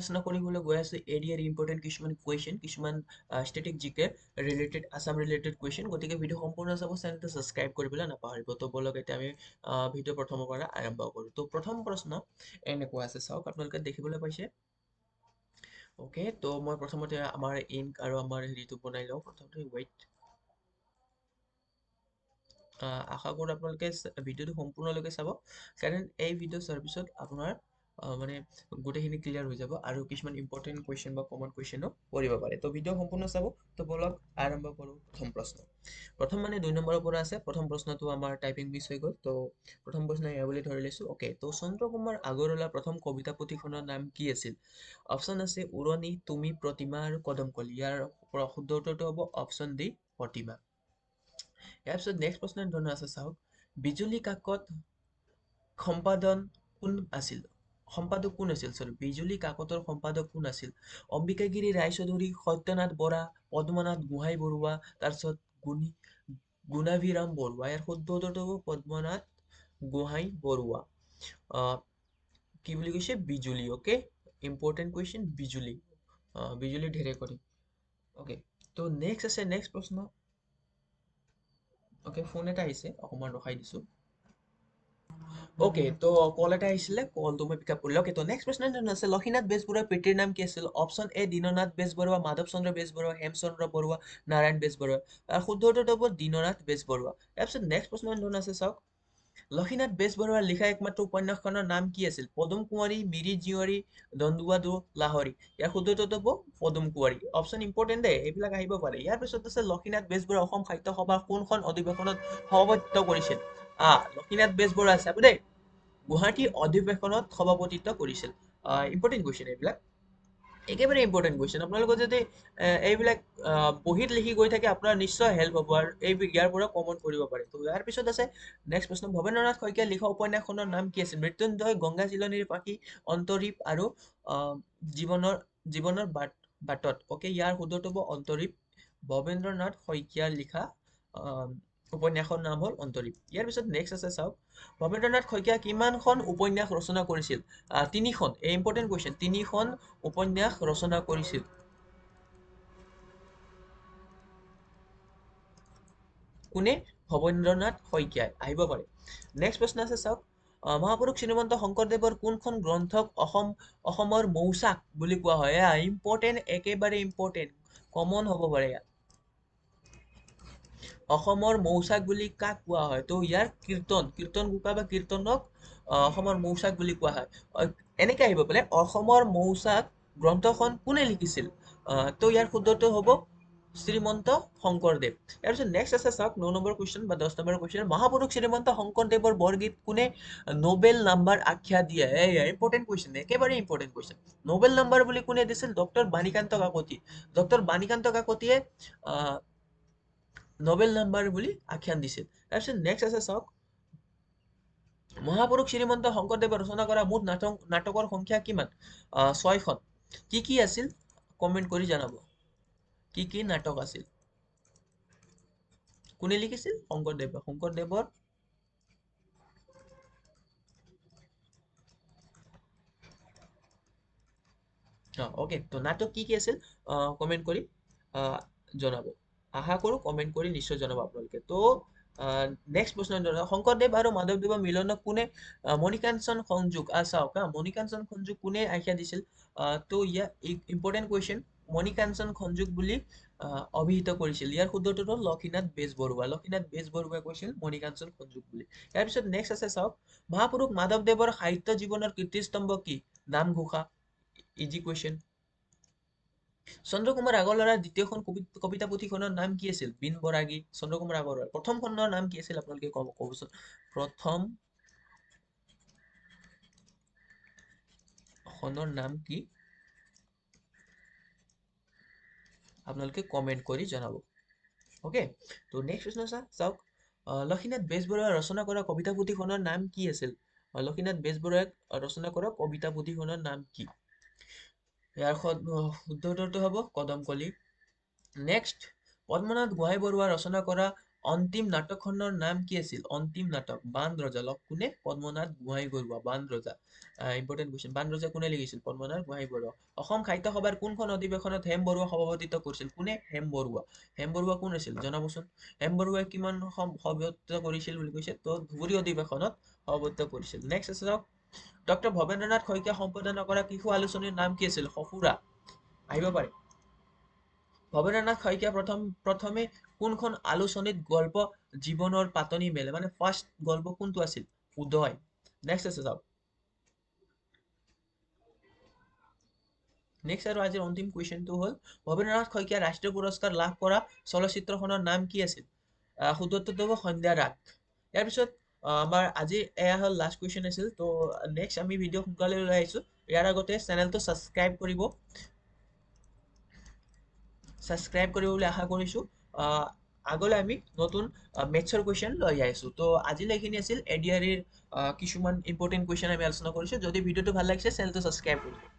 আলোচনা কৰিবলৈ গৈ আছোঁ এ ডি আৰ ইম্পৰ্টেণ্ট কিছুমান কুৱেশ্যন, কিছুমান static G K related, Assam related question. গতিকে ভিডিঅ' সম্পূৰ্ণ চাব, চেনেলটো ছাবস্ক্ৰাইব কৰিবলৈ নাপাহৰিব। তো ব'লক এতিয়া আমি ভিডিঅ' প্ৰথমৰ পৰা আৰম্ভ কৰোঁ। তো প্ৰথম প্ৰশ্ন এনেকুৱা আছে, চাওক আপোনালোকে দেখিবলৈ পাইছে। অ'কে, তো মই প্ৰথমতে আমাৰ ইংক আৰু আমাৰ হেৰিটো বনাই লওঁ প্ৰথমতে। ৱেইট, আশা কৰোঁ আপোনালোকে ভিডিঅ'টো সম্পূৰ্ণলৈকে চাব, কাৰণ এই ভিডিঅ' চোৱাৰ পিছত আপোনাৰ মানে গোটেইখিনি ক্লিয়াৰ হৈ যাব আৰু কিছুমান ইম্পৰ্টেণ্ট কুৱেশ্যন বা কমন কুৱেশ্যনো পৰিব পাৰে। তো ভিডিঅ' সম্পূৰ্ণ চাব। তো ব'লক আৰম্ভ কৰোঁ। প্ৰথম প্ৰশ্ন, প্ৰথম মানে 2 নম্বৰৰ পৰা আছে। প্ৰথম প্ৰশ্নটো আমাৰ টাইপিং মিছ হৈ গ'ল, তো প্ৰথম প্ৰশ্ন এয়া বুলি ধৰি লৈছোঁ। অ'কে, তো চন্দ্ৰকুমাৰ আগৰৱালাৰ প্ৰথম কবিতা পুথিখনৰ নাম কি আছিল? অপশ্যন আছে উৰণি, তুমি, প্ৰতিমা আৰু কদমকলি। ইয়াৰ শুদ্ধ উত্তৰটো হ'ব অপশ্যন ডি, প্ৰতিমা। ইয়াৰ পিছত নেক্সট প্ৰশ্ন ধৰণৰ আছে, চাওক। বিজুলী কাকত সম্পাদন কোন আছিল? সম্পাদক কোন আছিল? চৰি, বিজুলী কাকতৰ সম্পাদক কোন আছিল? অম্বিকাগিৰি ৰায়চৌধুৰী, সত্যনাথ বৰা, পদ্মনাথ গোহাঁই বৰুৱা, তাৰপিছত গুণাভিৰাম বৰুৱা। ইয়াৰ শুদ্ধ উত্তৰটো হ'ব পদ্মনাথ গোহাঁই বৰুৱা। কি বুলি কৈছে? বিজুলী। অ'কে, ইম্পৰ্টেণ্ট কুৱেশ্যন, বিজুলী, বিজুলী ঢেৰেকনি। অ'কে, তো নেক্সট আছে, নেক্সট প্ৰশ্ন। অ'কে, ফোন এটা আহিছে, অকণমান ৰখাই দিছোঁ। অ'কে, তো কল এটা আহিছিলে, কলটো মই পিক আপ কৰিলোঁ। অ'কে, তো নেক্সট প্ৰশ্ন আছে, লক্ষীনাথ বেজবৰুৱাৰ পিতৃৰ নাম কি আছিল? Option A Dinanath Bezbaroa, Madhav Chandra Bezbaroa, Hemchandra Barua, Narayan Bezbaroa. শুদ্ধ উত্তৰটো হ'ব দীননাথ বেজবৰুৱা। তাৰপিছত নেক্সট প্ৰশ্ন আছে, চাওক। লক্ষীনাথ বেজবৰুৱাৰ লিখা একমাত্ৰ উপন্যাসখনৰ নাম কি আছিল? পদুম কুঁৱৰী, মিৰি জীয়ৰী, দন্দুৱাদু, লাহৰী। ইয়াৰ শুদ্ধ উত্তৰটো হ'ব পদুম কুঁৱৰী। অপশ্যন ইম্পৰ্টেণ্ট দেই, এইবিলাক আহিব পাৰে। ইয়াৰ পিছত আছে লক্ষীনাথ বেজবৰুৱা অসম সাহিত্য সভাৰ কোনখন অধিৱেশনত সভাপতিত্ব কৰিছিল? লক্ষীনাথ বেজবৰুৱা আছে দেই, গুৱাহাটী অধিৱেশনত সভাপতিত্ব কৰিছিল। ইম্পৰ্টেণ্ট কুৱেশ্যন, এইবিলাক একেবাৰে ইম্পৰ্টেণ্ট কুৱেশ্যন। আপোনালোকৰ যদি এইবিলাক বহীত লিখি গৈ থাকে আপোনাৰ নিশ্চয় হেল্প হ'ব আৰু এই ইয়াৰ পৰা কমন কৰিব পাৰে। তো ইয়াৰ পিছত আছে নেক্সট প্ৰশ্ন, ভৱেন্দ্ৰনাথ শইকীয়া লিখা উপন্যাসখনৰ নাম কি আছিল? মৃত্যুঞ্জয়, গংগা চিলনীৰ পাখি, অন্তৰীপ আৰু জীৱনৰ বাটত। অ'কে, ইয়াৰ শুদ্ধটো হ'ব অন্তৰীপ। ভৱেন্দ্ৰনাথ শইকীয়াৰ লিখা উপন্যাসৰ নাম হ'ল অন্তৰীপ। ইয়াৰ পিছত নেক্সট আছে, চাওক। ভৱেন্দ্ৰনাথ শইকীয়া কিমানখন উপন্যাস ৰচনা কৰিছিল? 3খন। এই ইম্পৰ্টেণ্ট কুৱেশ্যন, 3খন উপন্যাস ৰচনা কৰিছিল। কোনে? ভৱেন্দ্ৰনাথ শইকীয়াই। আহিব পাৰে। নেক্সট প্ৰশ্ন আছে, চাওক। মহাপুৰুষ শ্ৰীমন্ত শংকৰদেৱৰ কোনখন গ্ৰন্থক অসমৰ মৌচাক বুলি কোৱা হয়? এয়া ইম্পৰ্টেণ্ট, একেবাৰে ইম্পৰ্টেণ্ট, কমন হ'ব পাৰে ইয়াত। অসমৰ মৌচাক বুলি কাক কোৱা হয়? তো ইয়াৰ কীৰ্তন ঘোষা বা কীৰ্তনক অসমৰ মৌচাক বুলি কোৱা হয়। এনেকে আহিব পাৰে, অসমৰ মৌচাক গ্ৰন্থখন কোনে লিখিছিল? তো ইয়াৰ শুদ্ধটো হ'ব শ্ৰীমন্ত শংকৰদেৱ। ইয়াৰ পিছত নেক্সট আছে, চাওক, 9 নম্বৰ কুৱেশ্যন বা 10 নম্বৰ কুৱেশ্যন। মহাপুৰুষ শ্ৰীমন্ত শংকৰদেৱৰ বৰগীত কোনে নোবেল নাম্বাৰ আখ্যা দিয়ে? এয়া ইম্পৰ্টেণ্ট কুৱেশ্যন, একেবাৰে ইম্পৰ্টেণ্ট কুৱেশ্যন। নোবেল নাম্বাৰ বুলি কোনে দিছিল? ডক্টৰ বাণীকান্ত কাকতি। ডক্টৰ বাণীকান্ত কাকতিয়ে নোবেল নাম্বাৰ বুলি আখ্যান দিছিল। তাৰপিছত নেক্সট আছে, চাওক। মহাপুৰুষ শ্ৰীমন্ত শংকৰদেৱে ৰচনা কৰা মুঠ নাটকৰ সংখ্যা কিমান? 6খন। কি কি আছিল কমেণ্ট কৰি জনাব। কি কি নাটক আছিল, কোনে লিখিছিল? শংকৰদেৱে। শংকৰদেৱৰ অ'কে, তো নাটক কি কি আছিল কমেণ্ট কৰি জনাব। আশা কৰোঁ কমেণ্ট কৰি নিশ্চয় জনাব আপোনালোকে। তো নেক্সট প্ৰশ্ন, শংকৰদেৱ আৰু মাধৱদেৱৰ মিলনক কোনে মণিকাঞ্চন সংযোগ, চাওক, মণিকাঞ্চন সংযোগ কোনে আখ্যা দিছিল? তো ইয়াৰ ইম্পৰ্টেণ্ট কুৱেশ্যন, মণিকাঞ্চন সংযোগ বুলি অভিহিত কৰিছিল। ইয়াৰ শুদ্ধটো হ'ল লক্ষীনাথ বেজবৰুৱা। লক্ষীনাথ বেজবৰুৱাই কৈছিল মণিকাঞ্চন সংযোগ বুলি। ইয়াৰ পিছত নেক্সট আছে, চাওক। মহাপুৰুষ মাধৱদেৱৰ সাহিত্য জীৱনৰ কীৰ্তিস্তম্ভ কি? Namghosha. Easy question. Chandra Kumar আগৰৱালাৰ দ্বিতীয়খন কবিতা পুথিখনৰ নাম কি আছিল? বীণ বৰাগী। চন্দ্ৰকুমাৰ আগৰৱালাৰ প্ৰথমখনৰ নাম কি আছিল আপোনালোকে ক'বচোন। প্ৰথম খনৰ নাম কি আপোনালোকে কমেণ্ট কৰি জনাব। অ'কে, তো নেক্সট প্ৰশ্ন চাওক। লক্ষীনাথ বেজবৰুৱাই ৰচনা কৰা কবিতা পুথিখনৰ নাম কি আছিল? লক্ষীনাথ বেজবৰুৱাই ৰচনা কৰা কবিতা পুথিখনৰ নাম কি? ইয়াৰ শুদ্ধ উত্তৰটো হ'ব কদমকলি। নেক্সট, পদ্মনাথ গোহাঁই বৰুৱা ৰচনা কৰা অন্তিম নাটকখনৰ নাম কি আছিল? অন্তিম নাটক বান ৰজা। লগ কোনে? পদ্মনাথ গোহাঁই বৰুৱা। বান ৰজা, ইম্পৰ্টেণ্ট কুৱেশ্যন। বান ৰজা কোনে লিখিছিল? পদ্মনাথ গোহাঁই বৰুৱা। অসম সাহিত্য সভাৰ কোনখন অধিৱেশনত হেম বৰুৱা সভাপতিত্ব কৰিছিল? কোনে? হেম বৰুৱা। হেম বৰুৱা কোন আছিল জনাবচোন। হেম বৰুৱাই কিমান সভাপতিত্ব কৰিছিল বুলি কৈছে? তো ধুবুৰী অধিৱেশনত সভাপতিত্ব কৰিছিল। নেক্সট আছে চাওক, ডক্টৰ ভৱেন্দ্ৰনাথ শইকীয়া সম্পাদনা কৰা শিশু আলোচনীৰ নাম কি আছিল? সঁফুৰা। আহিব পাৰে। ভৱেন্দ্ৰনাথ শইকীয়া প্ৰথমে কোনখন আলোচনীত গল্প জীৱনৰ পাতনি মেলে? মানে ফাৰ্ষ্ট গল্প কোনটো আছিল? উদয়। নেক্সট আছে চাওক, নেক্সট আৰু আজিৰ অন্তিম কুৱেশ্যনটো হ'ল ভৱেন্দ্ৰনাথ শইকীয়া ৰাষ্ট্ৰীয় পুৰস্কাৰ লাভ কৰা চলচ্চিত্ৰখনৰ নাম কি আছিল? শুদ্ধ উত্তৰটো হ'ব সন্ধ্যা ৰাগ। ইয়াৰ পিছত আমাৰ আজি এয়া হ'ল লাষ্ট কুৱেশ্যন আছিল। তো নেক্সট আমি ভিডিঅ' সোনকালে ওলাই আহিছোঁ। ইয়াৰ আগতে চেনেলটো ছাবস্ক্ৰাইব কৰিব, ছাবস্ক্ৰাইব কৰিব বুলি আশা কৰিছোঁ। আগলৈ আমি নতুন মেথছৰ কুৱেশ্যন লৈ আহিছোঁ। তো আজিলৈ এইখিনি আছিল এ ডি আৰ ইৰ কিছুমান ইম্পৰ্টেণ্ট কুৱেশ্যন আমি আলোচনা কৰিছোঁ। যদি ভিডিঅ'টো ভাল লাগিছে চেনেলটো ছাবস্ক্ৰাইব কৰিব।